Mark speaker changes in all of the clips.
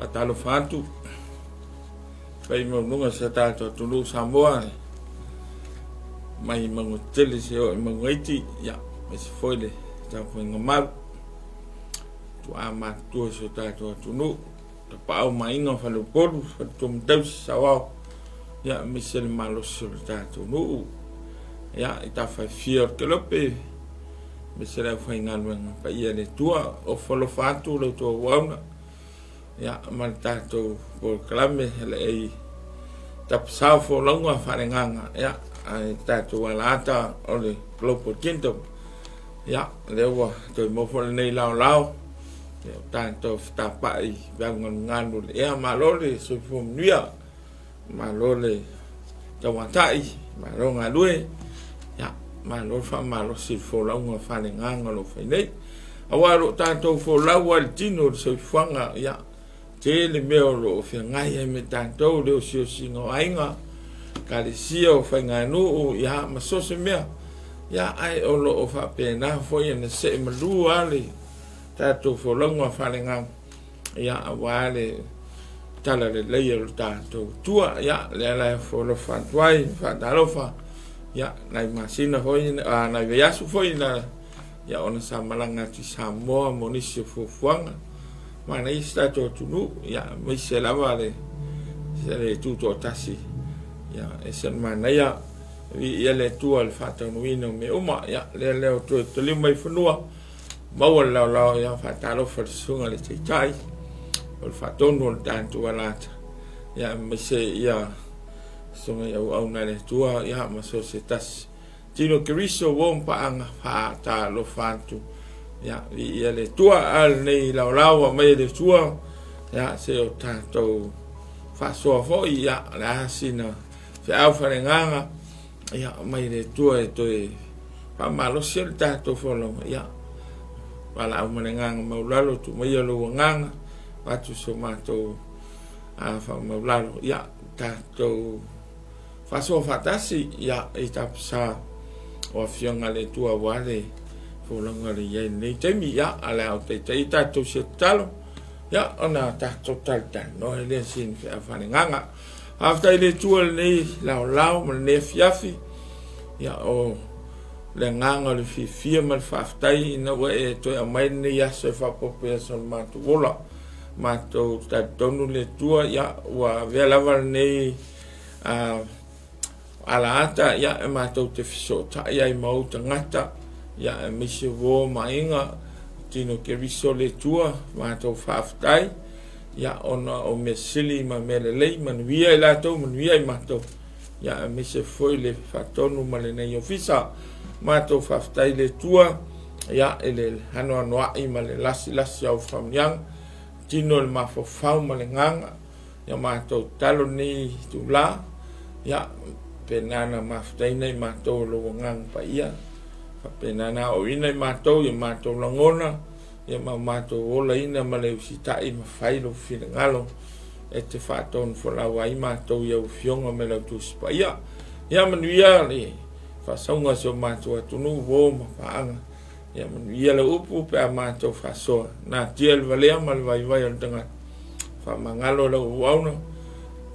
Speaker 1: Faatalofa atu fai maualuga sa tatou atunuu Samoa mai mauga tetele se oo i mauga iti, ia aemaise foi le tapuaiga mau tuaa matutua o si o tatou atunuu, tapaau ma aiga, faleupolu, faletua ma tausi, saoao, ia aemaise le malosi o le tatou nuu, ia i tafa e fia o le kelope, aemaise le aufaigaluega paia a le Atua. Ofo alofa atu la outou auauna, ia ma le tatou polokalame e le tapasao folauga faaleagaga, ia ae tatou alaata o le Global Kingdom. Ia lea ua toe maua foi lenei laolao, ia o tatou fetapai feaugalugalu o le ea. Malo le soifua manuia, malo le tauatai, malo galue, ia malo le faamalosi i le folauga faaleagaga o lo o fai nei. Aua o lo o tatou folau lava i le tino i le soifuaga, ia tele mea o lo o feagai ai ma tatou, le osiosiga o aiga, ekalesia o faiganuu, ia ma so o se mea. Ia ae o lo o faapena foi ona see malu lava le tatou folauga faaleagaga, ia aua le talalelei o le tatou Atua. Ia lea la e ofo atu ai, faatalofa, ia nai masina foi, nai vaiaso foi na ia ona sa malaga atu i Samoa mo nisi o fuafuaga manaia si tatou atunuu, ia aemaise lava le le tutoatasi, ia ese le manaia viia le Atua i le faataunuuina o mea uma. Ia lea lea o toe taliu mai fanua maua le laolao, ia faatalofa i le susuga i le Taitai o le faatonu o le tatou alata, ia aemaise ia susuga i auauna a le Atua, ia ma so o se tasi Tino Keriso ua ma paaga faatalofa atu. Ia, viia le Atua, a lenei laolao ua aumai e le Atua, ia, se o tatou faasoa foi, ia, o le a sina feau faaleagaga, ia, aumai le Atua e toe faamalosi ai le tatou folauga, ia, valaau ma le agaga maualalo, tuu maia lou agaga, avatu so matou faamaualalo, ia, tatou Faasoa faatasi, ia, i tapisa o Afioga a le Atua aua le folauga le i ai i lenei taimi, ia, a le a o taitai tatou se tatalo, ia, ona tatou talatalanoa ai lea sina feau faaleagaga. Faafetai i le Atua i lenei laolao ma lenei afiafi, ia, o le agaga o le fiafia ma le faafetai ina ua e toe aumai lenei aso e faaopoopo i aso o le matou ola. Matou talitonu le Atua, ia, ua avea lava lenei alaata ia e matou te fesootai ai ma ou tagata ia aemaise uo ma aiga tino Keriso le Atua matou faafetai ia ona o mea sili ma mea lelei manuia i latou manuia i matou ia aemaise foi le faatonu ma lenei ofisa matou faafetai le Atua ia i le anoanoai ma le lasilasi o faamanuiaga tino le mafaufau ma le gaga Ia matou tatalo lenei itula, ia faapena ona mafutaina i matou o lou Agaga Paia, faapena ona aoaoina i matou i matou lagona, ia ma matou olaina ma le usitai ma fai lou finagalo e te faatonufolau ai matou i au Afioga ma lau Tusi Paia. Ia manuia le faasauga o si o matou atunuu, uo ma paaga. Ia manuia le upu pe a matou faasoa. Natia le valea ma le vaivai o le tagata. Faamagalo lau auauna,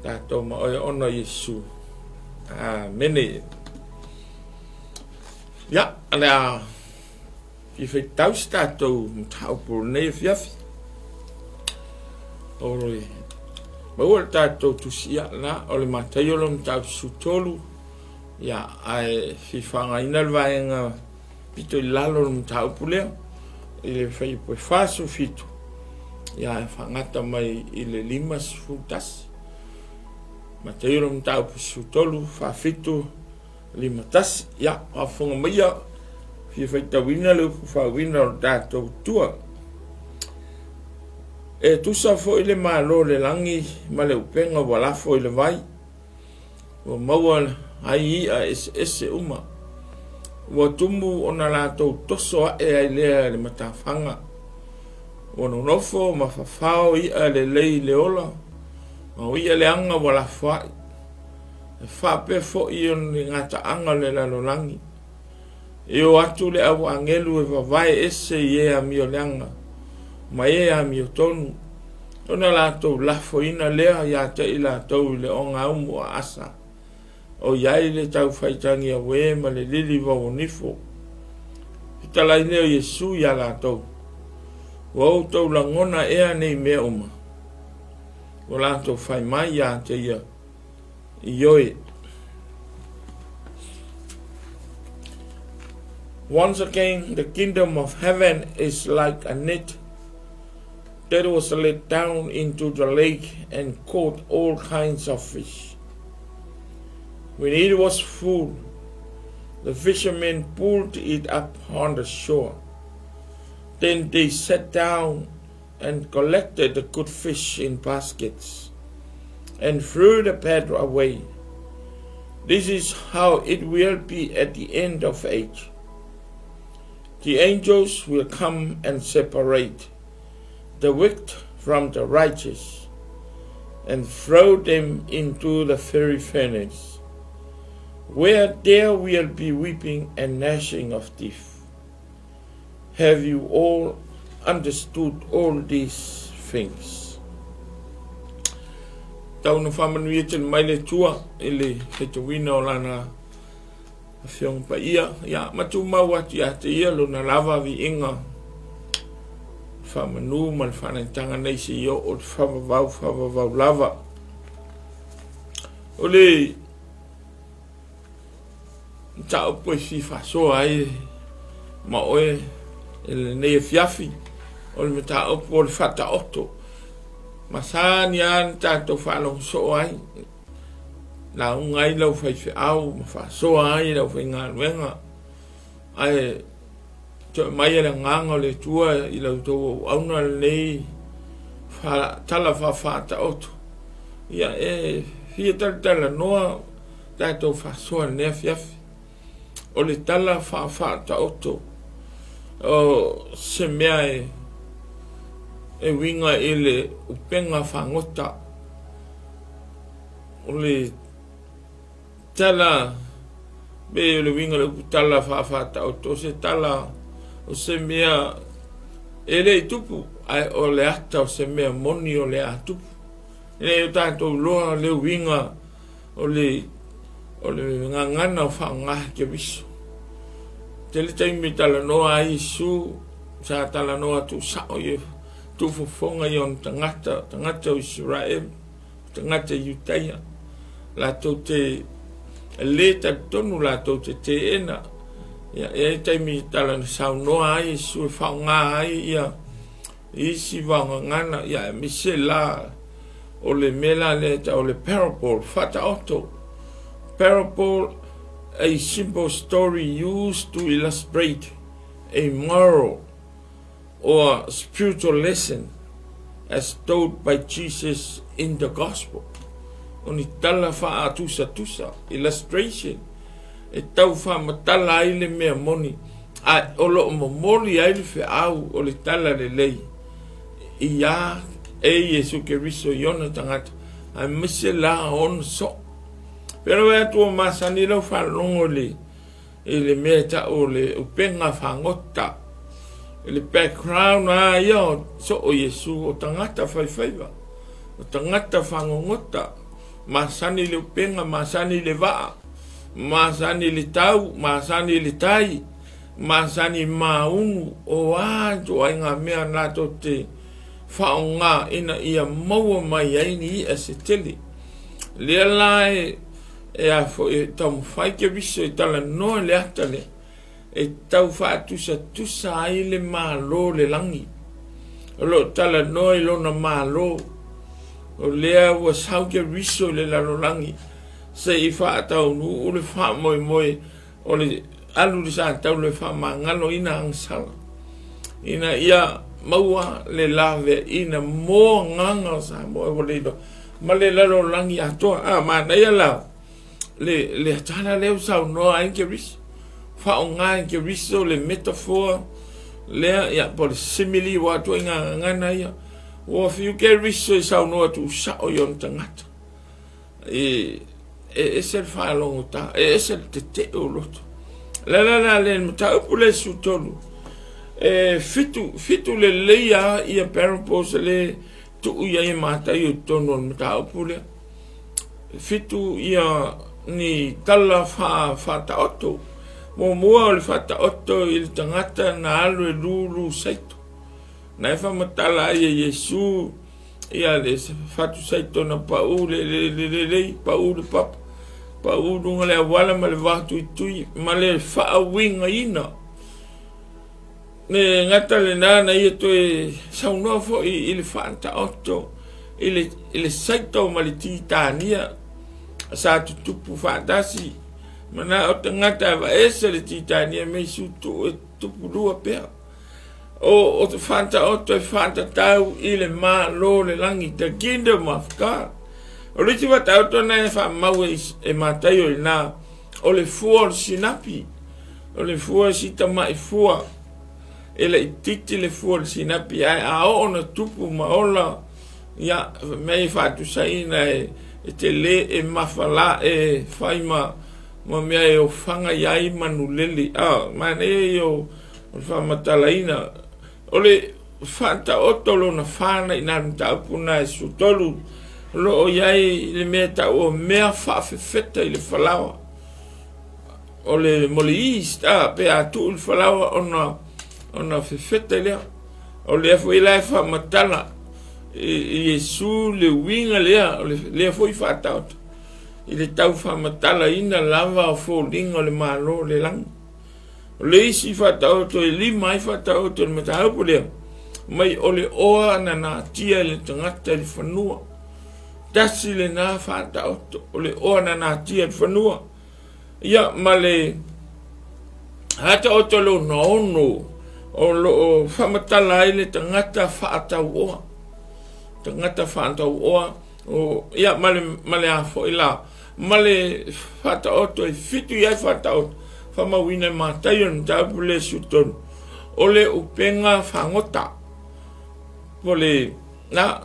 Speaker 1: tatou ma oe ona o Iesu. Amene. Ia, o le a fia faitau se tatou mataupu o lenei afiafi. O le maua le tatou tusi, ia, na, o le Mataio lona mataupu 13, ia, ae fia faaaogaina le vaega pito i lalo o le mataupu lea i le fuaiupu e 47, ia e faagata mai i le 51. Mataio le mataupu 13, 47, 51. Ia, faafofoga maia, fia faitauina le upu faauina o le tatou tua. E tusa foi le Malo o le lagi ma le upega ua lafo i le vai. Ua maua ai i'a eseese uma. Ua tumu ona latou toso ae ai lea i le matafaga. Ua nonofo ma fafao i'a lelei i le ola, ma o i'a leaga ua lafoai. E faapea foi o le gataaga o le lalolagi. E o atu le au agelu e vavae ese i e amio leaga ma e amiotonu. Ona latou lafoina lea ia te i latou i le ogaumu aasa, o i ai le taufaitagia uē ma le lilivau o nifo. Fetalai lea o Iesu iā latou, Ua outou lagona ea nei mea uma? Ua latou fai mai ia te ia, Ioe. Once again, the kingdom of heaven is like a net that was let down into the lake and caught all kinds of fish. When it was full, the fishermen pulled it up on the shore. Then they sat down and collected the good fish in baskets and threw the bad away. This is how it will be at the end of age. The angels will come and separate the wicked from the righteous and throw them into the fiery furnace, where there will be weeping and gnashing of teeth. Have you all understood all these things? Tau na faamanuia tele mai le Atua i le faitauina o lana Afioga Paia, ia ma tumau atu ia te ia lona lava viiga faamanu ma le faanaitaga nei seia oo i le faavavau faavavau lava. O le mataupu e fia faasoa ai ma oe i lenei afiafi, o le mataupu o le faataoto. Masani lava na tatou faalogo soo ai, lauga ai lau faifeau ma faasoa ai lau faigaluega, ae toe mai le agaga o le Atua i la outou auauna lenei tala faafaataoto. Ia e fia talatalanoa tatou faasoa i lenei afiafi. O le tala faafaataoto o se mea e e uiga i le upega fagota. O le tala pe o le uiga o le upu tala faafaataoto, o se tala o se mea e le i tupu, ae o le ata o se mea moni o le a tupu. Ina ia tatou iloa le uiga o le o le gagana o faaaoga e Keriso. Tele taimi e talanoa ai Iesu, sa talanoa tuusao ia tuufofoga i ona tagata, tagata o Isaraelu, tagata Iutaia, latou te le talitonu latou te teena. Ia, e ai taimi tala na saunoa ai Iesu e faaaoga ai ia isi vaogagana, ia aemaise la o le mea la lea e tau o le parable, faataoto. Parable, a simple story used to illustrate a moral or spiritual lesson as told by Jesus in the gospel. O ni tala faatusatusa, illustration, e tau faamatala ai le mea moni, a o lo o momoli ai le feau o le tala lelei ia e Iesu Keriso i ona tagata, aemaise la ona soo. Pea lau atu o masani lau faalogo i i le mea e tau o le upega fagota, i le background a ia o soo Iesu o tagata faifaiva, o tagata fagogota, masani le upega, masani le vaa, masani le tau, masani le tai, masani maunu, o a ituaiga mea latou te faaaoga ina ia maua mai ai ni i'a se tele. Lea la e e a foi e taumafai Keriso e talanoa i le ata lea e tau faatusatusa ai le Malo o le lagi. O lo o talanoa i lona Malo, o lea ua sau Keriso i le lalolagi se i faataunuu le faamoemoe o le alu i le sataula e faamagaloina agasala, ina ia maua le laveaiina mo agaga o Samoa ua le iloa ma le lalolagi atoa. A manaia la le, le tala lea ua saunoa ai Keriso, faaaoga e Keriso le metaphor lea, ia, po o le simile ua atu ai gagana ia. Ua fiu Keriso e saunoa tuusao i ona tagata. E, e ese le faalogotā, e ese le tetee o loto. La la la le mataupu le 13. E fitu, fitu lelei lava ia parables le tuu i ai e Mataio i totonu o le mataupu lea. E fitu ia ni tala faataoto. Muamua o le faataoto i le tagata na alu e lulu saito. Na e faamatala ai e Iesu ia le fatu saito na pau le lelei, pau le papa, pau luga le auala ma le vao tuitui ma le faauigaina. Le gata lena na ia toe saunoa foi i le faataoto i le saito ma le titania sa tutupu faatasi. Manao tagata e aveese le titania me i su tuu e tupu lua pea. O te faataoto e faatatau i le Malo o le lagi, the kingdom of God. O le isi faataoto na e faamau e Mataio i ina, o le fua o le sinapi. O le fua si tama'i fua, e laitiiti le fua o le sinapi, ae a oo ona tupu ma ola, ia, mea e faatusaina e tele e mafala e fai ma mea e ofaga i ai manulele. Manaia ia o le faamatalaina. O le faataoto lona fa na i nā mataupu na e 13, o lo o i ai le mea e tau o mea faafefeta i le falaoa. O le mo le yeast, pe a tuu i le falaoa ona fefeta lea. O lea foi la e faamatala i Iesu le uiga lea, o lea foi faataoto i le tau faamatalaina lava o foliga o le Malo o le lagi. O le isi faataoto e lima ai faataoto i le mataupu lea, mai o le oa na natia e le tagata i le fanua. Tasi lena faataoto, o le oa na natia i le fanua. Ia, ma le faataoto lona ono, o lo o faamatala ai le tagata faatauoa. Tagata faatauoa, o, ia, ma le a foi la, ma le faataoto e fitu i ai faataoto, faamauina e Mataio le mataupu lea 13, o le upega fagota. Po le, na,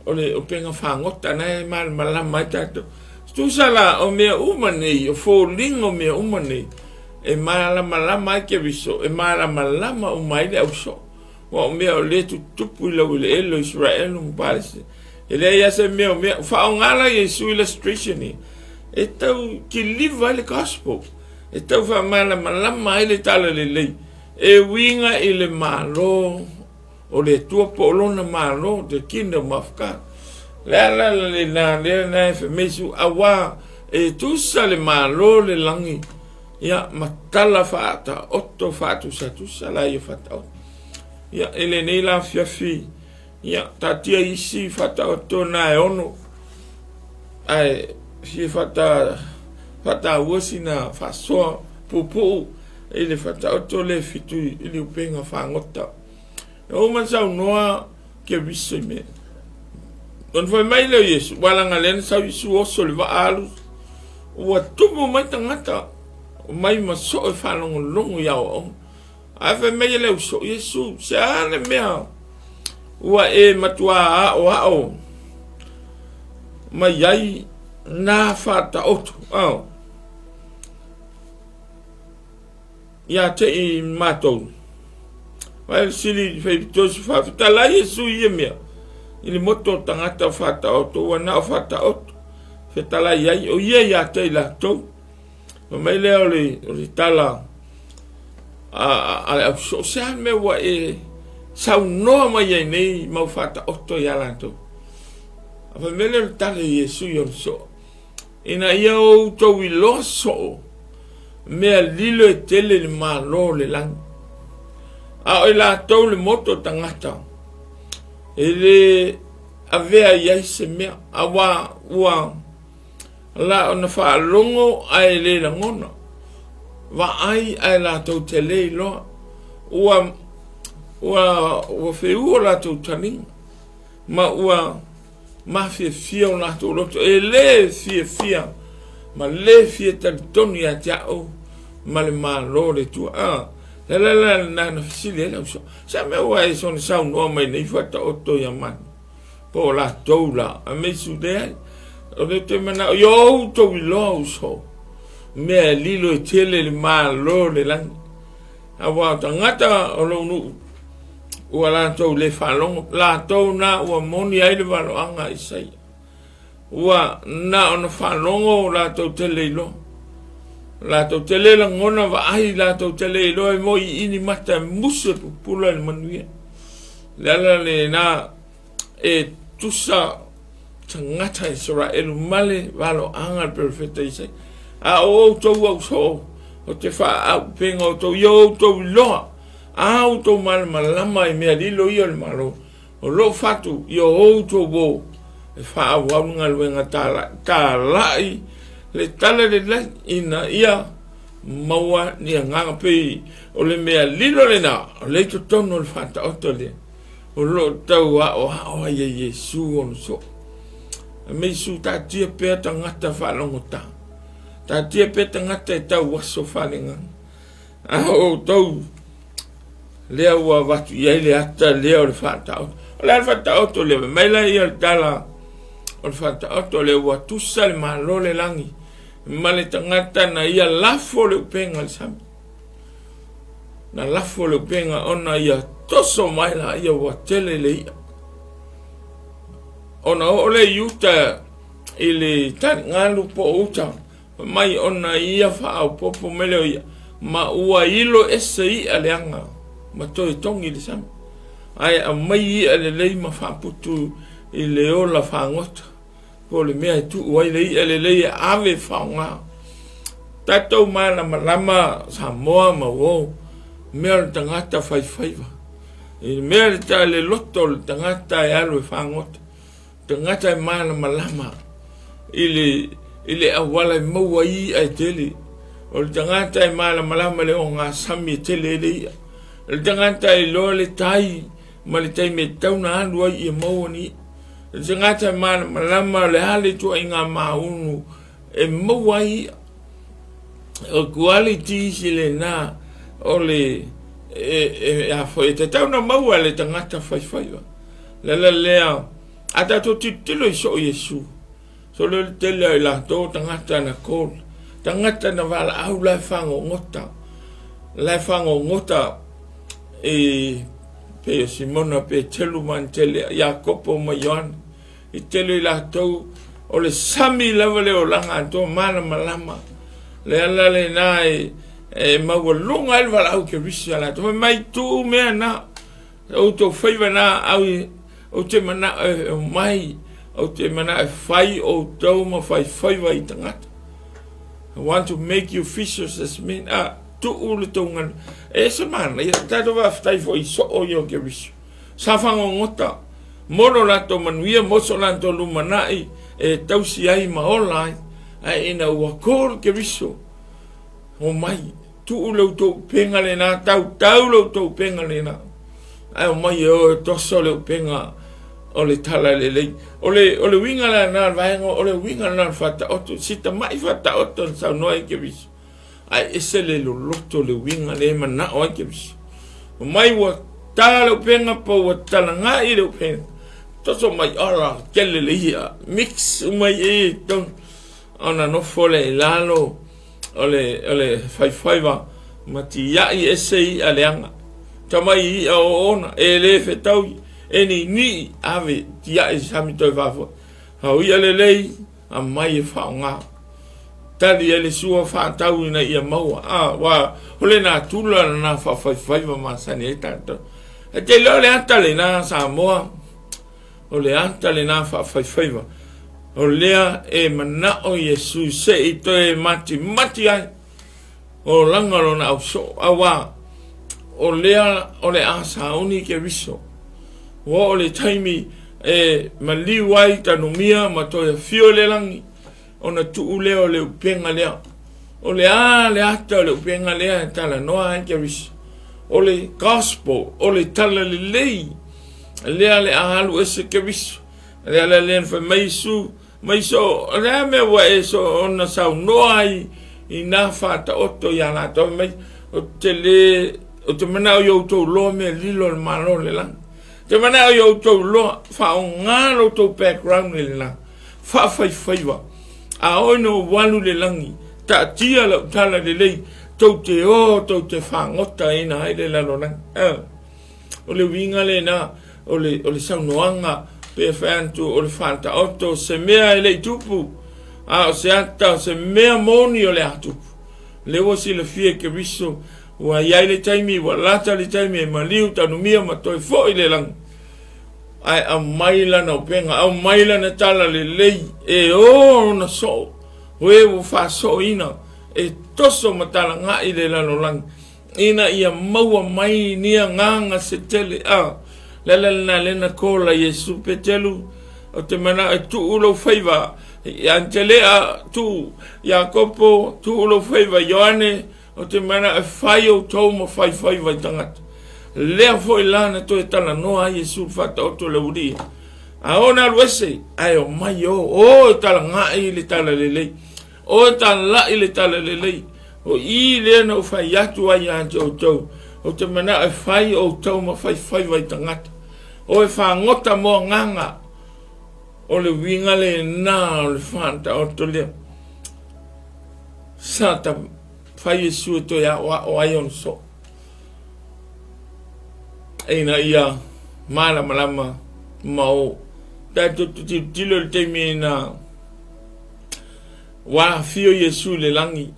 Speaker 1: o le upega fagota na e malamalama ai tatou. Tusa la o mea uma nei, o foliga o mea uma nei, e malamalama ai Keriso, e malamalama uma ai le ausoo. Ua o mea o lea tutupu i laueleele o Isaraelu ma Palestina. E leai lava se mea o mea. Faaaoga la Iesu illustration ia e tau kiliva ai le gospel, e tau faamalamalama ai le talalelei e uiga i le Malo o le Atua po o lona Malo, the kingdom of God. Le ala lena lea na e fai mai Iesu, auā e tusa le Malo o le lagi, ia ma tala faataoto faatusatusa la ia faataoto. Ia e lenei la afiafi, ia taatia isi faataoto na e ono, ae fia faataua sina faasoa puupuu i le faataoto le fitu i le upega fagota. Na uma saunoa Keriso i mea. Ona fai mai lea o Iesu, ua leaga lea na sau Iesu oso i le vaa alu, ua tumu mai tagata, mai ma soo e faalogologo i aoaoga. Ae fai mai e le uso, Iesu, se a le mea ua e matua aoao mai ai nā faataoto, ao. Ia te i matou. Vai le sili faipitosi faafetalai Iesu i ia mea. I le moto o tagata o faataoto, ua na o faataoto. Fetalai ai, o ia ia te i latou. Fai mai lea o le tala a le ausoo, se a le mea ua e saunoa mai ai nei mau faataoto ia latou. A fai mai lea o le tala i Iesu i ona soo, Ina ia outou iloa soo mea lilo e tele i le Malo o le lagi. A o i latou le moto o tagata, e le avea i ai se mea, auā ua la ona faalogo ae le lagona, vaai ae latou te le iloa, ua feua latou taliga, ma ua mafiafia o latou loto, e le fiafia ma le fia talitonu ia te au ma le Malo o le Atua. Le ala la lena na fesili ai le ausoo, se mea ua e soona saunoa mai nei faataoto ia manu, po o latou la, a mea isu leai. O le toe manao, ia outou iloa uso, mea e lilo e tele le Malo o le lagi. Aua o tagata o lou nuu, Ua latou le faalogo, latou na ua moni ai le valoaga a Isaia. Ua na ona faalogo latou te le iloa. Latou te le lagona vaai, latou te le iloa e moi i ini mata e musu e pupula i le manuia. Le ala lena e tusa tagata Isaraelu ma le valoaga a le perofeta Isaia. A o outou au soo, o te faaauupega outou ia outou iloa, a outou malamalama i mea lilo ia o le Malo, o lou fatu ia outou o e faaauau le galuega talai, talai le tala lelei ina ia maua ni agaga pei o le mea lilo lena o lea i totonu o le faataoto lea o lo o tau aoao ai e Iesu ona soo. E mei Iesu taatia pea tagata faalogotā, taatia pea tagata e tau aso faalegaga. A o outou lea ua avatu i ai le ata lea o le faataoto. O le a le faataoto lea? Mai la ia le tala o le faataoto lea ua tusa le malo le lagi ma le tagata na ia lafo le upega le sami. Na lafo le upega ona ia toso mai la ia ua tele le ia. Ona oo le i uta i le taligalu po o uta Fai mai ona ia faaopoopo mai lea o ia, ma ua ilo ese iʻa leaga ma toe togi i le sami, ae aumai iʻa lelei ma faaputu i le ola fagota, po o le mea e tuu ai le iʻa lelei e ave e faaaoga. Tatou malamalama Samoa ma uo, mea o le tagata faifaiva. I le mea le loto o le tagata e alu e fagota. Tagata e malamalama i le, i le auala e maua ai i'a e tele. O le tagata e malamalama i le ogasami e tele ai le i'a. O le tagata e iloa le tai ma le taimi e tatau ona alu ai ia maua ni i'a. O le tagata e malamalama o le a le ituaiga maunu e maua ai i'a. O qualities lena o le e, e, a foi, e tatau ona maua e le tagata faifaiva. Le ala lea, a tatou tilotilo i soo Iesu, solo le tele o i latou tagata na call, tagata na valaau la e fagogota, la e fagogota i pei o Simona, Petelu ma Anitelea, Iakopo ma Ioane, i tele i latou o le sami lava le olaga atoa malamalama. Le ala lena e, e maualuga ai le valaau Kerisi a latou. Fai mai tuu mea na, outou faiva na au ou te manao e omai, ou te manao e fai outou ma faifaiva i tagata. I want to make you fishers as men. Ah, tuu le tou galuega. E ese manaia, tatou faafetai foi i soo ia o Keriso. Sa fagogota mo lo latou manuia, mo so latou lumanai e tausi ai ma ola ai. Ae ina ua call Keriso, omai, tuu le outou upega lena, tautau le outou upega lena. Ae omai e o e toso le upega o le tala lelei. O le, o le uiga lena o le vaega, o le uiga lena o le faataoto, si tamai faataoto na saunoa ai Keriso. Ae ese le loloto le uiga lea e manao ai Keriso. Omai ua ta le upega po ua talaga'i le upega, toso mai ola tele le i'a, mix uma i'a ia i totonu, ona nofo lea i lalo o le, o le faifaiva ma tia'i ese i'a leaga. Tamai i'a oona, e le fetaui, e niinii, ave, tia'i sami toe faafoi. A o i'a lelei, aumai e faaaoga. Tali ai le sua faatau ina ia maua. A, ua, o le natura lena faafaifaiva masani ai tatou. E te iloa le ata lena Samoa, o le ata lena faafaifaiva. O lea e manao Iesu se i toe matimati ai o laga lona ausoo, auā o lea o le a sauni Keriso. Ua oo le taimi e maliu ai tanumia ma toe afio i le lagi, ona tuu lea o le upega lea. O le a le ata o le upega lea e talanoa ai Keriso? O le gospel, o le tala lelei lea le a alu ese Keriso. Le ala lea na fai mai Iesu, Mai so, o le a mea ua e soona saunoa ai i nā faataoto iā latou, fai mai, ou te le, ou te manao i outou loa mea lilo o le Malo o le lagi. Ou te manao i outou loa, faaaoga lo outou background i le faafaifaiva. A oo ina ou alu i le lagi, taatia lau tala lelei, tou te o, tou te fagota ina ai le lalolagi. O le uiga lena o le, o le saunoaga pe fai atu o le faataoto o se mea e le i tupu, a o se ata o se mea moni o le a tupu. Lea ua silafia e Keriso ua i ai le taimi, ua lata le taimi e maliu tanumia ma toe foi i le lagi. Ae aumai lana upega, aumai lana tala lelei e o ona soo, o e ua faasooina e toso ma talaga'i le lalolagi ina ia maua mai ni agaga se tele. A le ala lena lea na kola Iesu Petelu, o te manao e tuu lou faiva ia Antelea, tuu Iakopo, tuu lou faiva Ioane, o te manao e fai outou ma fai faiva i tagata. Lea foi la na toe talanoa ai Iesu i le faataoto le aualii. A o na alu ese, ae o mai o, o e talaga'i le tala lelei. O e tala'i le tala lelei. O i lea na ou fai atu ai ia te outou, ou te manao e fai outou ma fai faiva i tagata. O e fagota mo agaga, o le uiga lena o le faataoto lea. Sa ta fai Iesu e toe aoao ai ona soo. Ina ia malamalama ma o tatou te tilotilo i le taimi na ua afio Iesu i le lagi.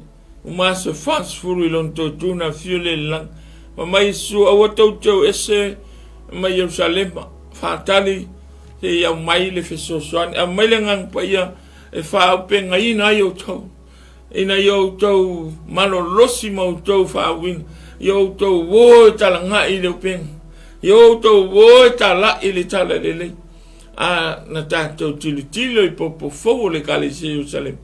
Speaker 1: Uma aso 40 i lona toe tu na afio lea i le lagi. Fai mai Iesu, aua tou te o ese mai Ierusalema, faatali se i aumai le fesoasoani, aumai le Agaga Paia e faaaupegaina ai outou, ina ia outou malolosi ma outou faauuina, ia outou o e talaga'i i le upega, ia outou o e tala'i le talalelei. A na tatou tilotilo i popo fou o le Ekalesia i Ierusalema,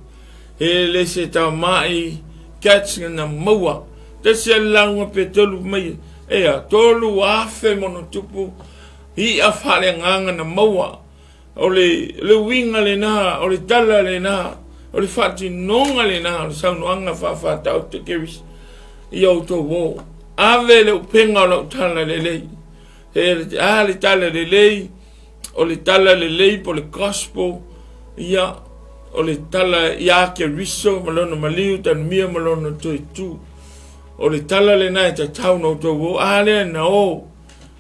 Speaker 1: e le se tama'i catch na maua. Tasi a le lauga Petelu mai, ea, 3,000 ma ona tupu i'a faaleagaga na maua. O le, le uiga lena, o le tala lena, o le faatinoga lena o le saunoaga faafatauta Keriso ia outou o. Ave le upega o lau tala lelei. E a le tala lelei, o le tala lelei po le gospel, ia, o le tala ia Keriso ma lona maliu tanumia ma lona toe tu. O le tala lena e tatau na outou o. A lea na o.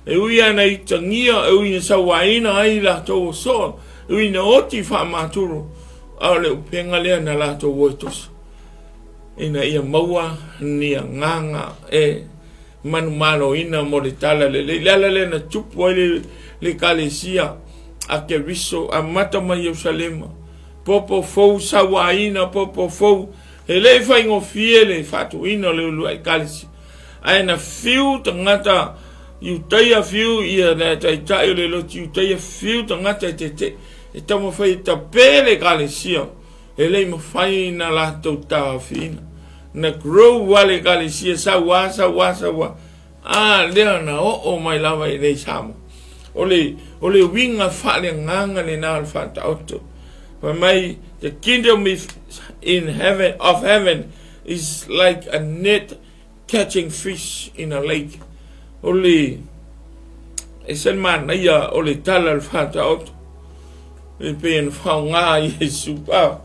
Speaker 1: E ui lava ina itagia, e ui ina sauaina ai i latou o soa, e ui ina oti faamaturo, a o le upega lea na latou o e toso, ina ia maua ni agaga e manumaloina mo le tala lelei. Le ala lea na tupu ai le, le ekalesia a Keriso, amata mai Ierusalema, popo fou sauaina, popo fou, e le i faigofie le faatuina o le uluai ekalesia. Ae na fiu tagata Iutaia fiu ia le taitai o le lotu Iutaia fiu tagata e tete e taumafai e tape le ekalesia e le i mafai na latou taofiina. Na grow a le ekalesia sau a sau a sau a a lea na oo mai lava i nei Samoa. O le, o le uiga faaleagaga lena o le faataoto. Fai mai, the kingdom is in heaven, of heaven is like a net catching fish in a lake. O le, e se manaia o le tala o le faataoto. E pei ona faaaoga Iesu pa.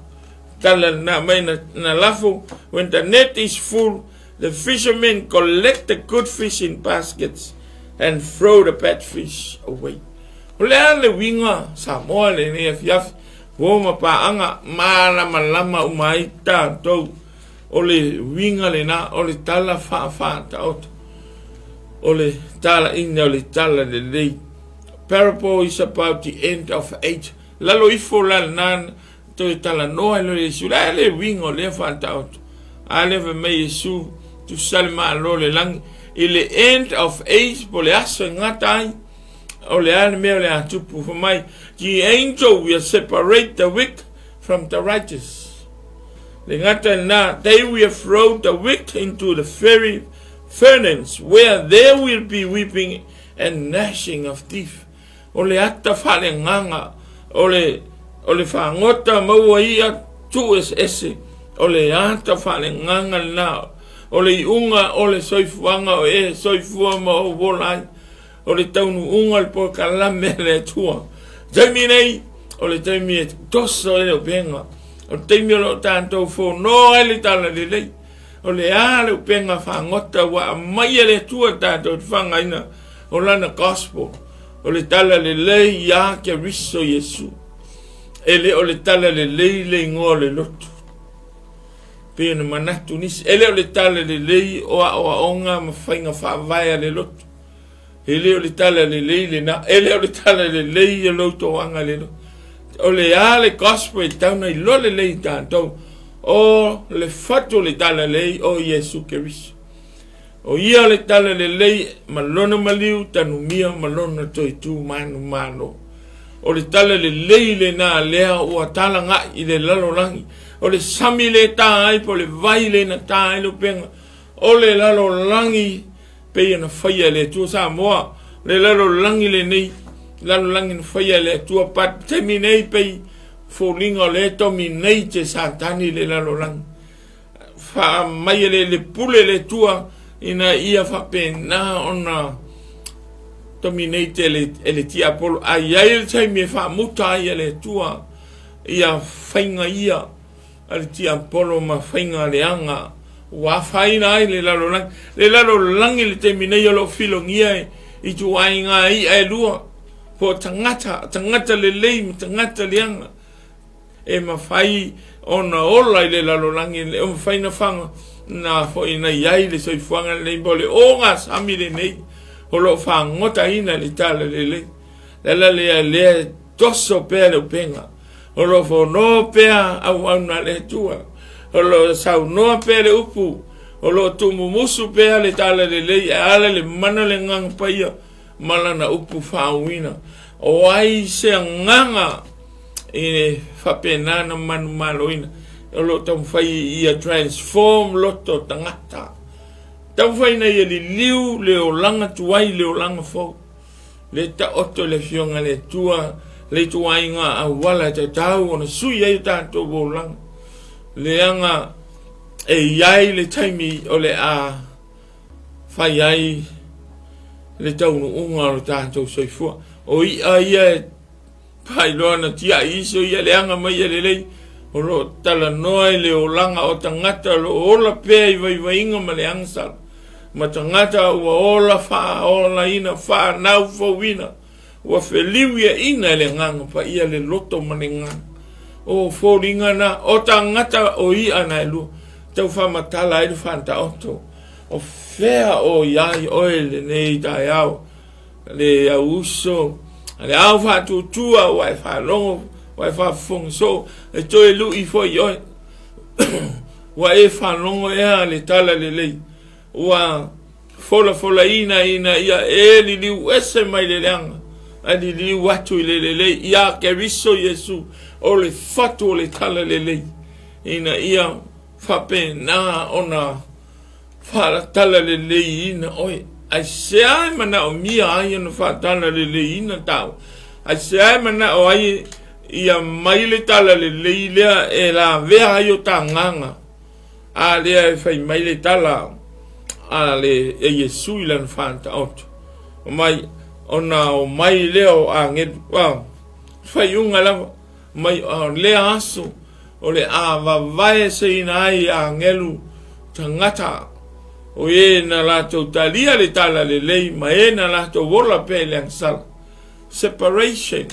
Speaker 1: Tala lena mai na, na lafo, when the net is full, the fishermen collect the good fish in baskets and throw the bad fish away. O le a le uiga Samoa lenei afiafi, uo ma paaga malamalama uma ai tatou. O le uiga lena o le tala faafaataoto, o le talaina o le tala lelei. Parable is about the end of age. Lalo ifo la lena toe talanoa i lo Iesu. Le le uiga o lea faataoto. A lea fai mai Iesu, tusa le malo le lagi. I le end of age, po le aso e gata ai, o le a le mea o le a tupu. Fai mai, the angel will separate the wicked from the righteous. Le gata lena, they will throw the wicked into the fiery furnace where there will be weeping and gnashing of teeth. O le ata faaleagaga, o le, o le fagota maua ia tuu eseese, o le ata faaleagaga lena, o le iuga o le soifuaga o e soifua ma ou ola ai. O le taunuuga o le polokalame a le Atua. Taimi nei, o le taimi e toso ai le upega. O le taimi o lo o tatou fono ai le tala lelei. O le a le upega fagota ua aumai e le Atua tatou te whangaina. O lana gospel, o le tala lelei iā Keriso Iesu. E le o le tala lelei le igoa o le lotu. Pei ona manatu nisi, e le o le tala lelei o aoaoga ma faiga faavae a le lotu. E le o le tala lelei lena, e le o le tala lelei o lou toaga le lotu. O le a le gospel e tau na iloa lelei i tatou, o le fatu o le tala lelei o Iesu Keriso. O ia le tala lelei ma lona maliu tanumia ma lona toetu manumalo. O le tala lelei lena lea ua talaga'i i le lalolagi. O le sami le ta ai po o le vai le na ta ai le upega. O le lalolagi pei ona faia e le Atua Samoa. Le lalolagi lenei, lalolagi na faia e le Atua but taimi nei pei foliga o lea e dominate e Satani le lalolagi. Faamai e le pule le Atua ina ia faapena ona dominate e le tiapolo. A i ai le taimi e faamuta ai e le Atua ia faiga ia a le tiapolo ma faiga leaga ua afaina ai le lalolagi. Le lalolagi le taimi nei o lo o filogia i ituaiga i'a e lua, po o tagata, tagata lelei ma tagata leaga. E mafai ona ola i le lalolagi, e mafai na fanga na foi na i ai le soifuaga lenei mo le ogasami lenei o lo o fagotaina i le tala lelei. Le ala lea lea e toso pea le upega, o lo o fono pea auauna a le Atua, o lo o saunoa pea le upu, o lo o tuumumusu pea le tala lelei e ala le mana le Agaga Paia ma lana upu faauuina. O ai se agaga e faapena na manumaloina, o lo o taumafai ia transform loto tagata. Taumafai ina ia liliu le olaga tuai i le olaga fou. Le taoto i le Afioga i le Atua le ituaiga auala e tatau ona sui ai o tatou olaga. Leaga e i ai le taimi o le a fai ai le taunuuga o lo tatou soifua. O i'a ia e paailoa na tiai isi o ia leaga mai ia lelei, o lo o talanoa i le olaga o tagata o lo o ola pea i vaivaiga ma le agasala, ma tagata ua ola faaolaina, faanaufouina, ua feliuiaina e le Agaga Paia le loto ma le agaga. O foliga na, o tagata o i'a na e lua, tau faamatala ai le faataoto. O fea o i ai oe lenei taeao, le au uso, le au faatuatua ua e faalogo, ua e faafofoga soo, e toe lui foi oe. Ua e faalogo ea le tala lelei, ua folafolaina ina ia e liliu ese mai le leaga, ae liliu atu i le lelei, iā Keriso Iesu, o le fatu o le tala lelei, ina ia faapena ona faatalaleleiina oe. Aisea e manaomia ai ona faatalaleiina tāua? Aisea e manao ai ia mai le talalelei lea e lavea ai o ta agaga? A lea e fai mai le tala a le e Iesu i lana faataoto. Mai ona o mai lea o agelu. Wow. Faiuga lava mai o lea aso o le a vavaeseina ai agelu tagata o e na latou talia le tala lelei ma e na latou ola pea i le agasala. Separation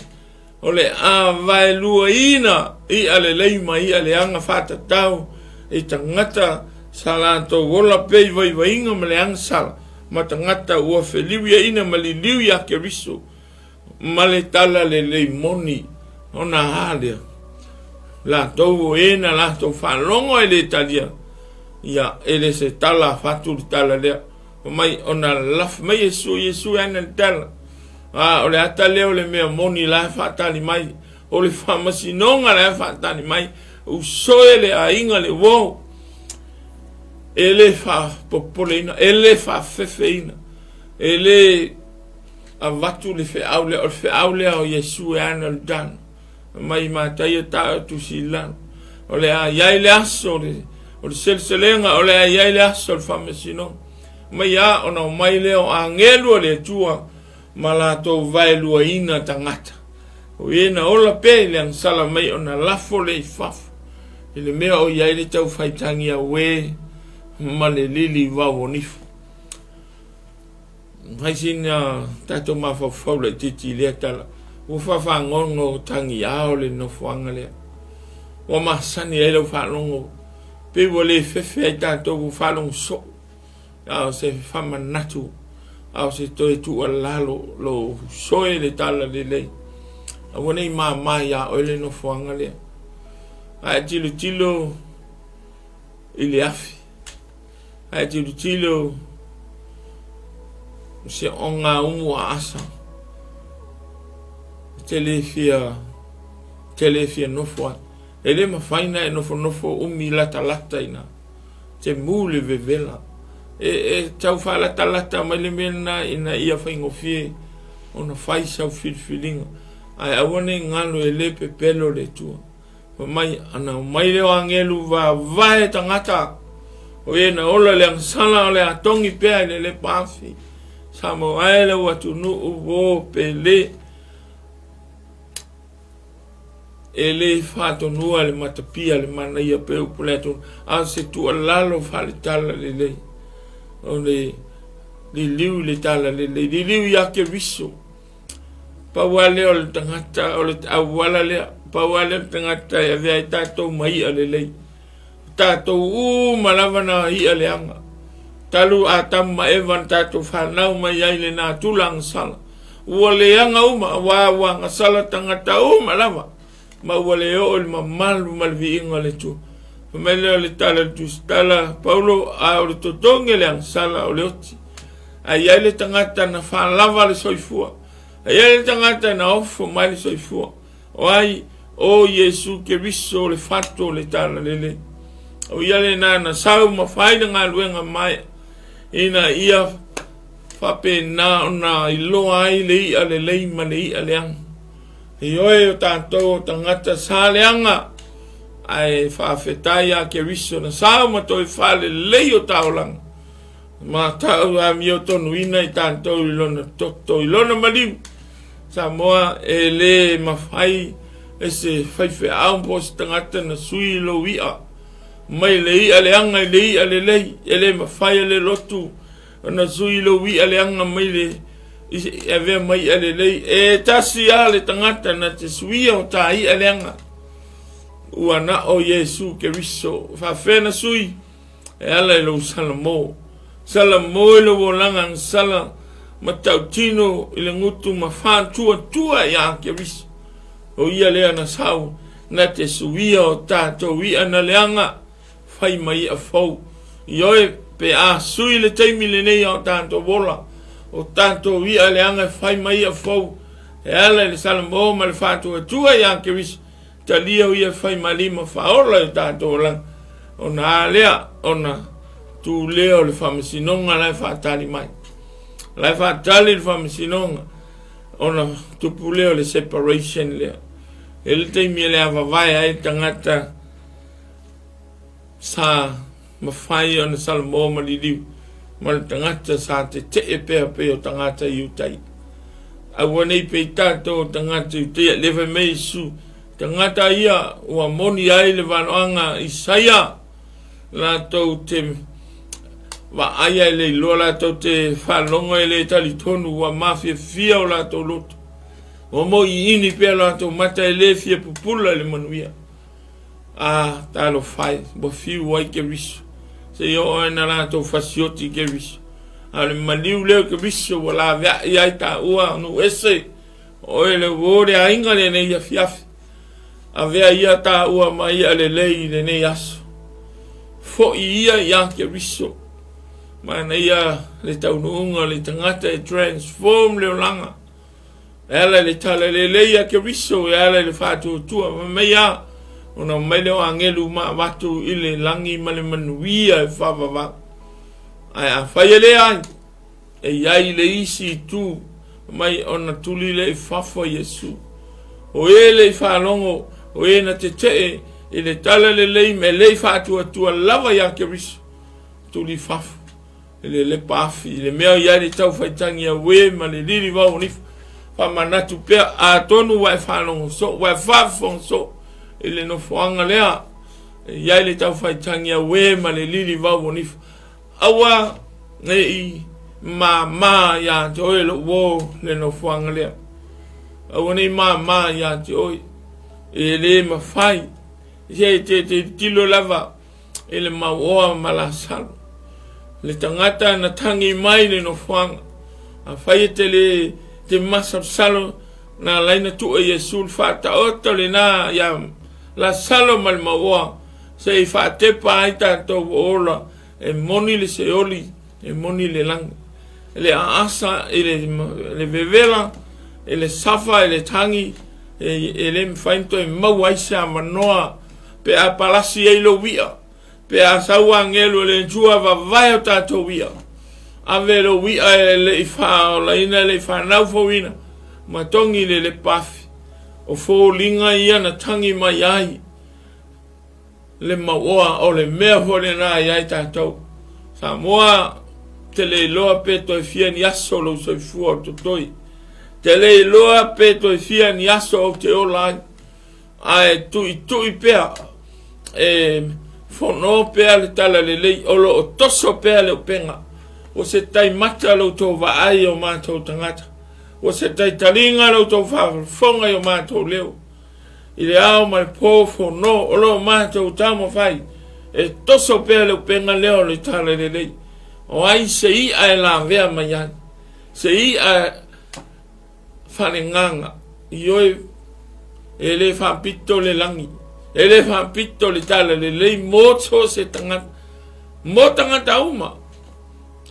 Speaker 1: o le a vaeluaina i'a lelei ma i'a leaga faatatau i tagata sa latou ola pea i vaivaiga ma le agasala ma tagata ua feliuiaina ma liliu iā Keriso ma le tala lelei moni ona a lea latou o e na latou faalogo e le talia ia e le se tala fatu le tala lea mai ona laf mai Iesu Iesu e ana le tala a o le ata lea o le mea moni la e faatali mai o le faamasinoga la e faatali mai usoe le aiga le uo e le faapopoleina e le faafefeina e le avatu le feau lea, o le feau lea o Iesu e ana le tano, mai Mataia ta o tusi i lalo. O le a i ai le aso o le, o le seleselega, o le a i ai le aso o le faamasinoga. Mai a ona o mai lea o agelu o le Atua ma latou vaeluaina tagata. O e na ola pea i le agasala mai ona lafo lea i fafo i le mea o i ai le taufaitagi auē ma le lili vao o nifo. Fai sina tatou mafaufau laitiiti i lea tala, ua faafagogo tagiao le nofoaga lea. Ua masani ai lau faalogo, pei ua le fefe ai tatou ua faalogo soo. A o se faamanatu, a o se toe tuualalo, lou soe le tala lelei. Aua ne i mama iā oe le nofoaga lea. A e tilotilo i le afi, a e tilotilo i se ogaumu aasa, e te le fia, te le fia nofo ai. E le mafai ona e nofonofo umi latalata i ina. Te mū le vevela. E, e tau faalatalata mai le mea lena ina ia faigofie ona fai sau filifiliga. Ae aua ne i galo e le pepelo le Atua. Fai mai, ana omai lea o agelu vavae tagata, o e na ola le agasala o le a togi pea i le lepa afi. Samoa e lau atunuu o pele. E le fatonua le matapia le manaia pe upu le atunuu, a o se tuualalo faaletala lelei. O le liliu i le tala lelei, liliu ia Keriso. Pau lava lea o le tagata, o le auala lea, pau lava lea o le tagata e avea ai tatou ma i'a lelei. O tatou uma lava na i'a leaga. Talu Atamu ma Eva na tatou fanau mai ai le natura agasala. Ua leaga uma, aua ua agasala tagata uma lava, ma ua le oo i le mamalu ma le viiga o le Atua. Fai mai lea o le tala i le tusitala, Paulo, a o le totogi o le agasala o le oti. Ae i ai le tagata na faalava le soifua, ae i ai le tagata na ofo mai le soifua. O ai? O Iesu Keriso o le fatu o le talalelei. O ia lena na sau ma fai le galuega maea, ina ia faapena ona iloa ai le i'a lelei ma le i'a leaga. Ioe o tatou o tagata sa leaga, ae faafetai ia Keriso na sau ma toe faalelei o taolaga. Ma tau amiotonuina i tatou i lona toto, i lona maliu. Samoa e le mafai e se faifeau po o se tagata na sui lou i'a mai le i'a leaga i le i'a lelei. E le mafai e le lotu ona sui lou i'a leaga mai le e avea mai i'a lelei. E tasi lava le tagata na te suia o ta i'a leaga. Ua na o Iesu Keriso. Faafefea na sui? E ala i lou salamo. Salamo i lou olaga agasala ma tautino i le gutu ma faatuatua iā Keriso. O ia lea na sau na te suia o tatou i'a na leaga, fai mai i'a fou. Ioe, pe a sui le taimi lenei a o tatou ola, o tatou i'a leaga e fai mai i'a fou, e ala i le salamo ma le faatuatua iā Keriso, Talia o ia e fai ma lima faaola i o tatou olaga, ona a lea, ona tu lea o le faamasinoga la e faatali mai. La e faatali le faamasinoga, ona tupu lea o le separation lea. E le taimi e le avavae ai le tagata sa mafai ona salamo ma liliu ma le tagata sa tetee pea pei o tagata Iutai. Aua nei pei tatou o tagata Iutaia, le fai mai Iesu, tagata ia ua moni ai le valoaga Isaia, latou te vaaia e le iloa, latou te faalogo e le talitonu, ua mafiafia o latou loto, ua moiini pea latou mata e le fia pupula i le manuia. A, talofa e, ua fiu ai Keriso, seia oo ai na latou fasioti i Keriso. A o le maliu lea o Keriso ua laveai ai taua nuu ese, o oe le uo le aiga lenei afiafi. Avea ia taua ma ia lelei i lenei aso. Foi ia ia Keriso. Manaia le taunuuga o le tagata e transform le olaga. E ala i le tala lelei a Keriso, e ala i le faatuatua, fai mai a, ona omai lea o agelu ma avatu i le lagi ma le manuia e faavavau. Ae afai e leai, e i ai le isi itu mai ona tuli lea i fafo Iesu. O e le i faalogo, o e na tetee i le tala lelei ma e le i faatuatua lava iā Keriso, tuli i fafo. I le lepa afi, i le mea i ai le taufaitagi auē ma le lilivao o nifo, faamanatu pea, atonu ua e faalogo soo, ua e faafofoga soo i le nofoaga lea e i ai le taufaitagi auē ma le lilivao o nifo. Aua ne i Māmā iā te oe lou uō le nofoaga lea. Aua nei māmā iā te oe. E lē mafai. Se te te tilo lava i le mauoa ma Lasalo. Le tagata na tangi mai le nofoaga. Afai e te le te masalosalo na ala ai na tuu e Iesu le faataoto lenā iā Lasalo ma le mauoa se i faatepa ai tatou ua ola e moni le Seoli e moni le lagi. Le aasa i le vevela, i le safa, i le tagi, e le mafai ona toe maua ai se avanoa pe a palasi ai lou i'a, pe a sau agelu e le Atua vavae o tatou i'a. Ave lou i'a e le i faaolaina, e le i fanau fouina, ma togi le lepa afi. O foliga ia na tagi mai ai le mauoa o le mea foi lena i ai tatou. Samoa, te le iloa pe toe fia ni aso lou soifua o totoe. Te le iloa pe toe fia ni aso ou te ola ai. Ae tuitui pea, e fono pea le talalelei, o lo o toso pea le upega. Ua se taimata lo outou vaai i o matou tagata. Ua se taitaliga lo outou faafofoga i o matou leo. I le ao ma le po fono o lo o matou taumafai e toso pea le upega lea o le talalelei. O ai se i'a e lavea mai ai? Se i'a faalegaga, ioe, e le faapito le lagi, e le faapito le talalelei mo so se tagata, mo tagata uma.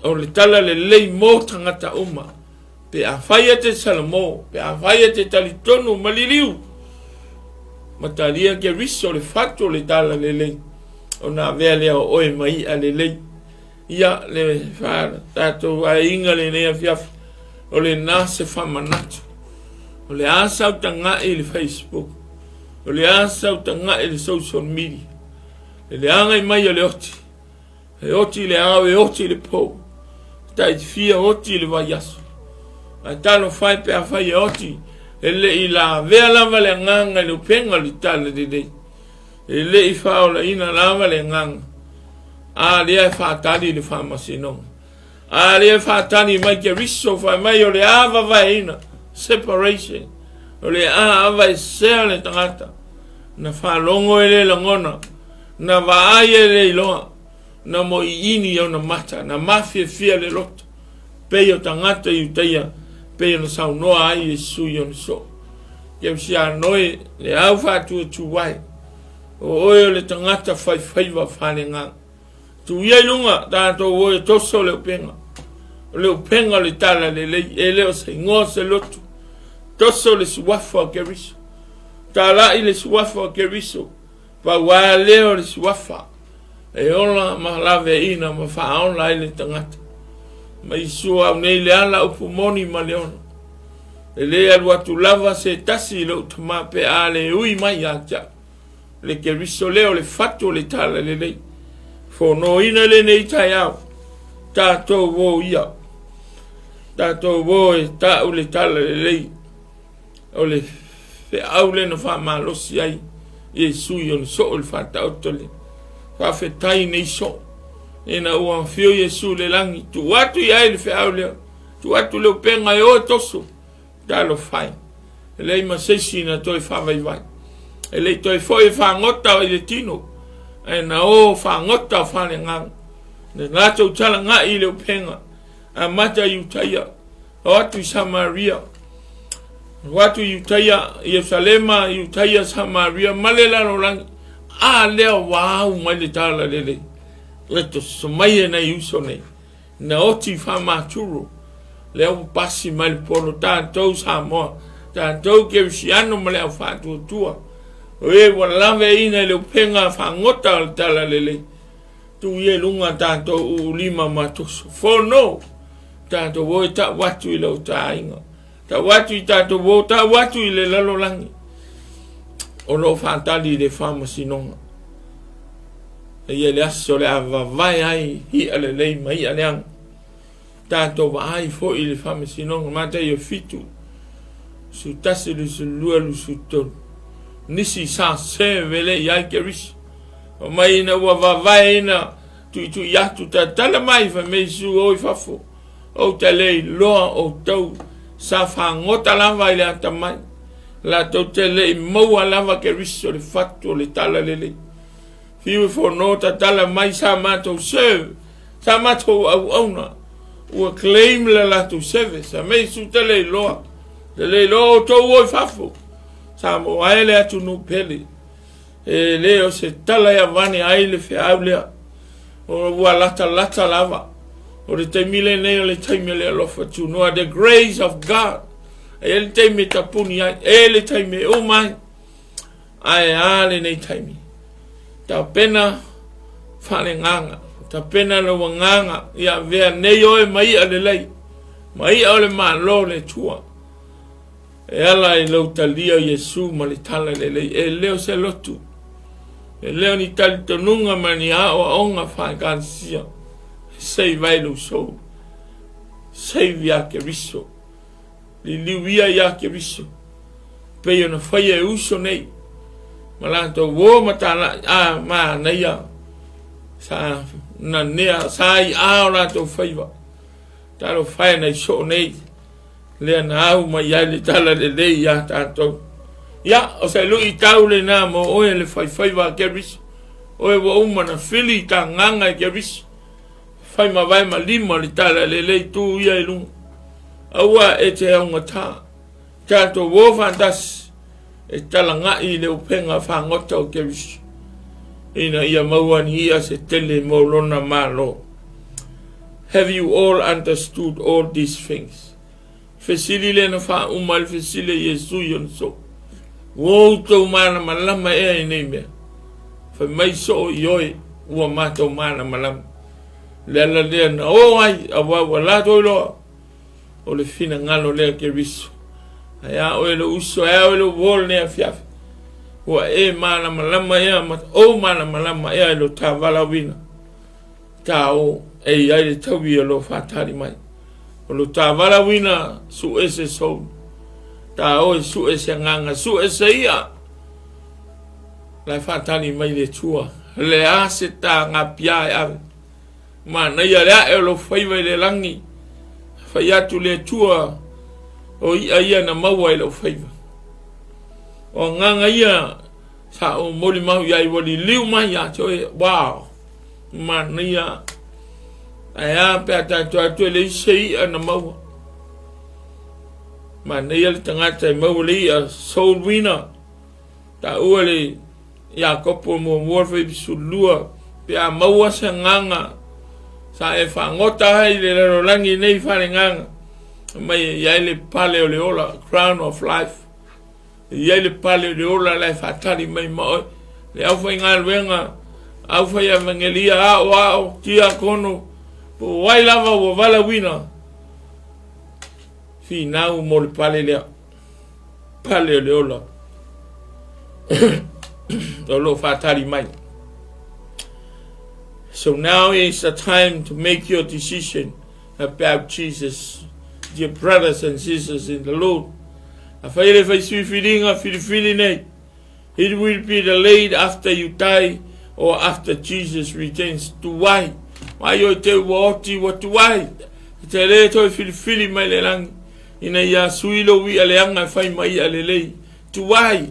Speaker 1: O le talalelei mo tagata uma. Pe afai e te salamo, pe afai e te talitonu ma liliu, ma talia Keriso le fatu o le talalelei, ona avea lea o oe ma i'a lelei. Ia, le fa, tatou aiga lenei afiafi, o lenā se faamanatu. O le a sau taga'i i le Facebook, o le a sau taga'i i le social media, le leaga i mai o le oti, e oti i le ao, e oti i le pou, tai fia oti i le vaiaso. Ae talofa e pe afai e oti, e le i lavea lava le agaga i le upega o le talalelei. E le i faaolaina lava le agaga. A lea e faatali le faamasinoga. A lea e faatali mai Keriso fai mai o le a vavaeina, separation, o le a avaesea le tagata. Na faalogo e le lagona, na vaai e le iloa, na moiini i ona mata, na mafiafia le loto, pei o tagata Iutaia, pei ona saunoa ai Iesu i ona soo. Keusiano e, le au faatuatuai, o oe o le tagata faifaiva faaleagaga. Tu ia i luga, tatou o e toso le upega. O le upega o le talalelei, e le o se igoa o se lotu. Toso le suafa o Keriso. Talai le suafa o Keriso. Pau a lea o le suafa e ola ma laveaiina ma faaola ai le tagata. Ma Iesu au nei le ala upu moni ma le ola. E lē alu atu lava se tasi i lou Tama pe a le ui mai ia te au. Le Keriso lea o le fatu o le talalelei. Fonoina lenei taeao, tatou o ia. Tatou o e ta'u le talalelei o le feau lea na faamalosi ai Iesu i ona soo i le faataoto lea. Faafetai nei soo. Ina ua afio Iesu i le lagi, tuu atu i ai le feau lea. Tuu atu le upega e o e toso. Talofa e, e leai ma se isi na toe faavaivai. E le i toe foi e fagota i le tino, ae na o fagota o faaleagaga. Na latou talaga'i i le upega, amata i Iutaia, o atu i Samaria, o atu i Iutaia, Ierusalema, Iutaia, Samaria, ma le lalolagi. A lea ua au mai le talalelei, e toso mai e nai uso nei. Na oti faamaturo lea ua pasi mai le polo tatou Samoa, tatou Kerisiano ma le au faatuatua, o e ua laveaiina i le upega fagota o le talalelei. Tuu ia i luga tatou uulima ma toso. Fono! Tatou o e tau atu i lou aiga. Tau atu i tatou o, tau atu i le lalolagi. O lo o faatali i le faamasinoga. E ia le aso le a vavae ai i'a lelei ma i'a leaga. Tatou vaai foi i le faamasinoga, Mataio 7, 11, 22, 23. Nisi sa se vele i ai Keriso. Fai mai ina ua vavaeina tuitui atu, tatala mai, fai mai Iesu, o i fafo. Ou te le iloa outou, sa fagota lava i le atamai, latou te le i maua lava Keriso le fatu o le talalelei. Fiu e fono tatala mai sa matou serve, sa matou auauna, ua claim le latou service, a mei su te le iloa, te le iloa outou o i fafo, sa mo ai le atunuu pele. E le o se tala e avane ai le feau lea, o ua latalata lava. O le taimi lenei o le taimi o le alofa tunoa, the grace of God. E i ai le taimi e tapuni ai, e i ai le taimi e uma ai. Ae a lenei taimi? Tapena faaleagaga, tapena lou agaga ia avea nei oe ma i'a lelei, ma i'a o le Malo o le Atua. E ala i lou talia o Iesu ma le tala lelei, e le o se lotu, e le o ni talitonuga ma ni aoaoga faekalesia. Save ai lou soul, save iā Keriso, liliu ia iā Keriso, pei ona faia e uso nei, ma latou o ma talai, a manaia, sa nanea, sa i'a o latou faiva, talofa e nai soo nei, lea na au mai ai le tala lelei iā tatou. Ia, o se luitau lenā mo oe le faifaiva a Keriso, oe ua uma na fili i ta agaga e Keriso, fai mavae ma lima le tala lelei tū ia i luga. Aua e te augatā, tatou o faatasi e talagaʻi i le upega fagota o Keriso, ina ia maua ni iʻa se tele mo lona Malo. Have you all understood all these things? Fesili lea na faauma ai le fesili a Iesu i ona soo. Ua outou malamalama ea i nei mea? Fai mai soo ioe, ua matou malamalama. Le ala lea na o ai, auā ua latou iloa, o le finagalo lea Keriso. Ae a oe lou uso, ae a oe lou uo lenei afiafi. Ua e malamalama ea ma ou malamalama ea i lo ta valaauina. Ta o e i ai le taui o lo faatali mai. O lo ta valaauina suʻe se soul. Ta o e suʻe se agaga, suʻe se ia. La e faatali mai le Atua. Le a se ta ngapia e ave. Manaia le ae o lou faiva i le lagi, fai atu le Atua, o iʻa ia na maua i lou faiva. O agaga ia sa ou molimau i ai ua liliu mai ia te oe, wow, manaia, ae a pe a tatou atu e leai se iʻa na maua. Manaia le tagata e maua le iʻa, soul winner, taua le Iakopo muamua 12, pe a maua se agaga sa e fagota ai i le lalolagi nei faaleagaga, mai e i ai le pale o le ola, crown of life, e i ai le pale o le ola la e faatali mai ma oe, le aufaigaluega, aufai evangelia, aoao, tiakono, po o ai lava ua valaauina, finau mo le pale lea. Pale o le ola o lo o faatali mai. So now is the time to make your decision about Jesus, dear brothers and sisters in the Lord. A fai le fai sui filiga filifili nei. It will be the late after you die or after Jesus returns. Tuai. Mai o te ua oti ua tuai. Te le toe filifili mai le langi. Ina ia sui lou i'a leaga e fai ma i'a lelei. Tuai!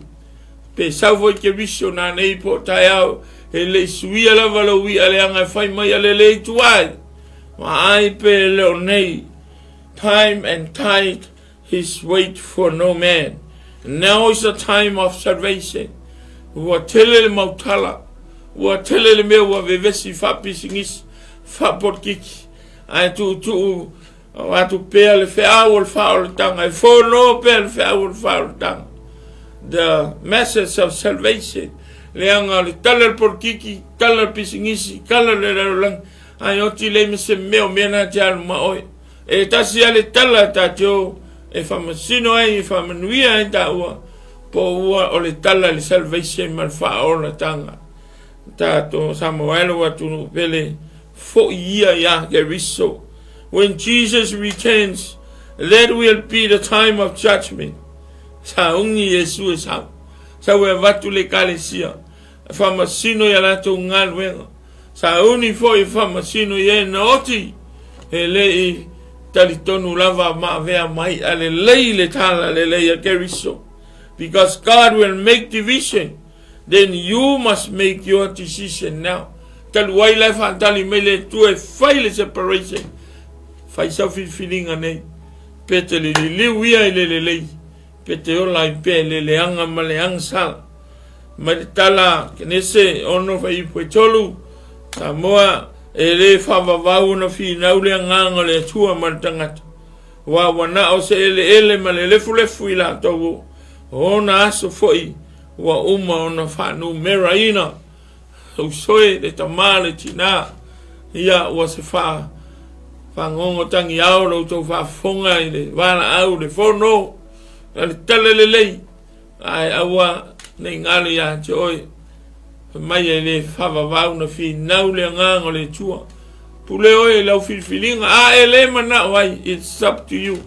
Speaker 1: Pe sau foi Keriso nanei po o taeao, e le i suia lava lou i'a leaga e fai ma i'a lelei. Tuai! Vaai pe le o nei. Time and tide his wait for no man. Now is the time of salvation. Ua tele le mau tala. Ua tele le mea ua vevesi faapisinisi, faapolokiki, ae tuutuu Avatu pea le feau o le faaolataga, e fono pea le feau o le faaolataga. The message of salvation, leaga o le tala o le polokiki, tala o le pisinisi, tala o le lalolagi, ae oti leai ma se mea o mea na te alu ma oe. E tasi lava le tala ta te o e faamasino ai, e faamanuia ai taua, po ua o le tala le salvation ma le faaolataga. Tatou Samoa e lou atunuu pele, foi ia iā Keriso. When Jesus returns, that will be the time of judgment. Sauni Iesu e sau. Sau e avatu le Ekalesia, e faamasino i a latou galuega. Sauni foi e faamasino i e na oti, e le i Talitonu lava ma avea mai a lelei le tala lelei a Keriso. Because God will make division, then you must make your decision now. Talu ai la e faatali mai le Atua e fai le separation. Fai sau filifiliga nei. Pe te le liliu ia i le lelei, pe te ola ai pea i le leaga ma le agasala. Mai le tala Kenese 6 fuaiupu e 3, Samoa e le faavavau ona finau le agaga o le Atua ma le tagata. Aua ua na o se eleele ma le lefulefu i latou o ona aso foi ua uma ona faanumeraina. Usoe le tama le tina, ia ua se faa fagogo tagiao lo outou faafofoga i le valaau le fono a le tala lelei, ae aua ne i galo ia te oe. Fai mai e le faavavau na finau le agaga o le Atua. Pule oe i lau filifiliga, a e le manao ai, it's up to you,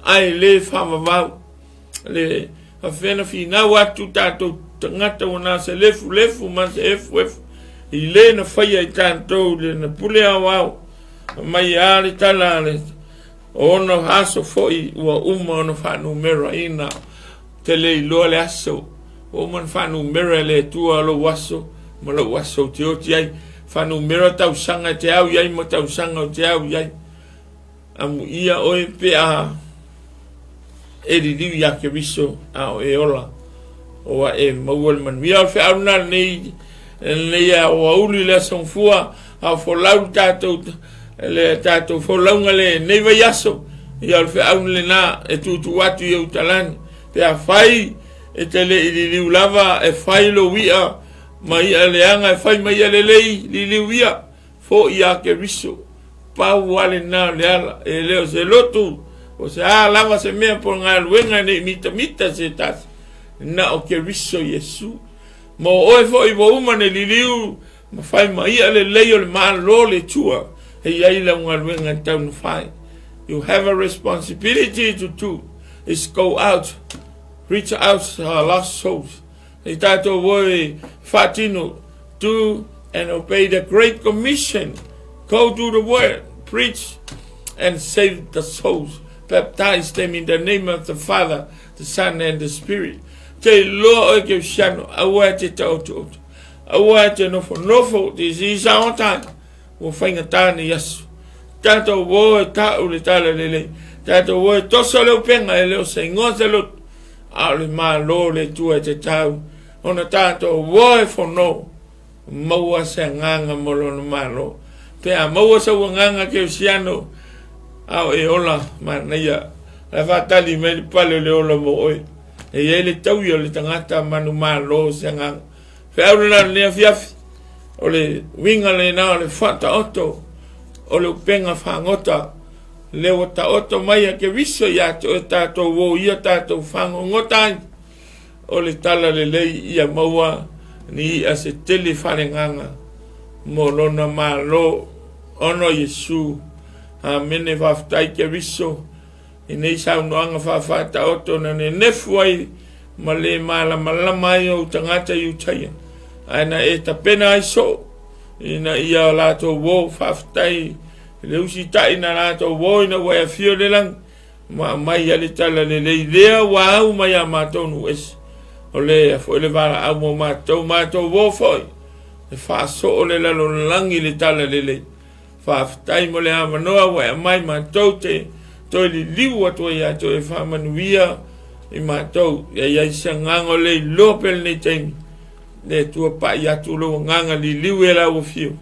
Speaker 1: ae le faavavau. Le faafefea na finau atu tatou tagata ua na se lefulefu ma se efuefu i le na faia i tatou le na pule aoao mai a le tala le ona aso foi ua uma ona faanumeraina te le iloa le aso ua uma ona faanumera e le Atua lou aso ma lou aso ou te oti ai faanumera tausaga e te au i ai ma tausaga ou te au i ai Amuia oe pe a e liliu iā Keriso a o e ola, ua e maua le manuia. O le feau lena lenei, lenei aoauli le aso gafua, a o folau le tatou, le tatou folauga lenei vaiaso, ia o le feau lena e tuutuu atu i ou talani. Pe afai e te le i liliu lava e fai lou i'a ma i'a leaga e fai ma i'a lelei, liliu ia. Foi iā Keriso, pau lava lena o le ala, e le o se lotu, o se a lava se mea po o galuega ne i mitamita se tasi, na o Keriso Iesu. Ma o oe foi ua uma ne liliu ma fai ma ia lelei o le Malo le Atua, e i ai lau galuega e tau na fai. You have a responsibility to do is go out, reach out to our lost souls. I tātou oe faatino, do and obey the great commission. Go to the world, preach and save the souls. Baptize them in the name of the Father, the Son and the Spirit. Te iloa oe Keusiano, aua e te taoto'oto, aua e te nofonofo, this is our time. Ua faigata nei aso. Tatou o e ta'u le tala lelei. Tatou o e toso le upega e le o se igoa se lotu. A o le Malo le Atua e te tau, ona tatou o e fono, maua se agaga mo lona Malo. Pe a maua sou agaga Keusiano, a o e ola manaia, la faatali mai le pale o le ola mo oe. E i ai le taui o le tagata manumalo se agaga. Feau lena lenei afiafi, o le uiga lena o le faataoto o le upega fagota, lea ua taoto mai a Keriso ia te oe tatou o ia tatou fagogota ai, o le tala lelei ia maua ni i'a se tele faleagaga mo lona Malo ona o Iesu. Amene. Faafetai Keriso i nei saunoaga faafaataoto na nenefu ai ma le malamalama ai ou tagata i Utaia, ae na e tapena ai soo ina ia latou uo. Faafetai i le usitai na latou uo ina ua e afio i le lagi ma aumai ai le tala lelei lea ua au mai a matou nuu ese. O lea foi le valaau mo matou, matou uo foi e faasoo le lalolagi i le tala lelei. Faafetai mo le avanoa ua e aumai matou te toe liliu atu ai ia te oe e faamanuia i matou. Ia i ai se agaga o le iloa pea lenei taimi, le Atua pa'i atu lou agaga liliu e lau afio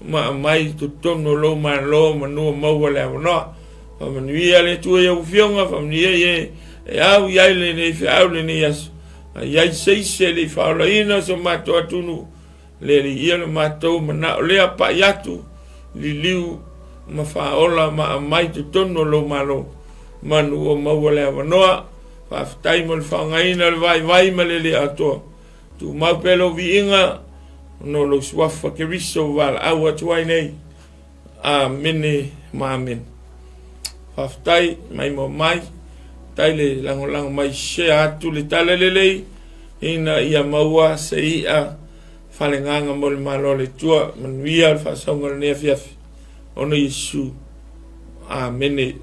Speaker 1: ma aumai i totonu o lou Malo manua maua le avanoa. Faamanuia le Atua i au afioga, faamanuia i e e au i ai lenei feau lenei aso. A i ai se isi e le i faaolaina so matou atunuu, Le Alii ia lo matou manao lea pa'i atu, liliu ma faaola ma aumai totonu o lou Malo. Manu ua maua le avanoa, faafetai mo le faaaogaina o le vaivai ma le le atoa. Tumau pea lou viiga ona o lou suafa Keriso ua valaau atu ai nei. Amene ma amene. Faafetai maimoa mai, faafetai le lagolago mai share atu le tala lelei ina ia maua se i'a faleagaga mo le Malo o le Atua. Manuia le faasauga o lenei afiafi ona Iesu. Amene.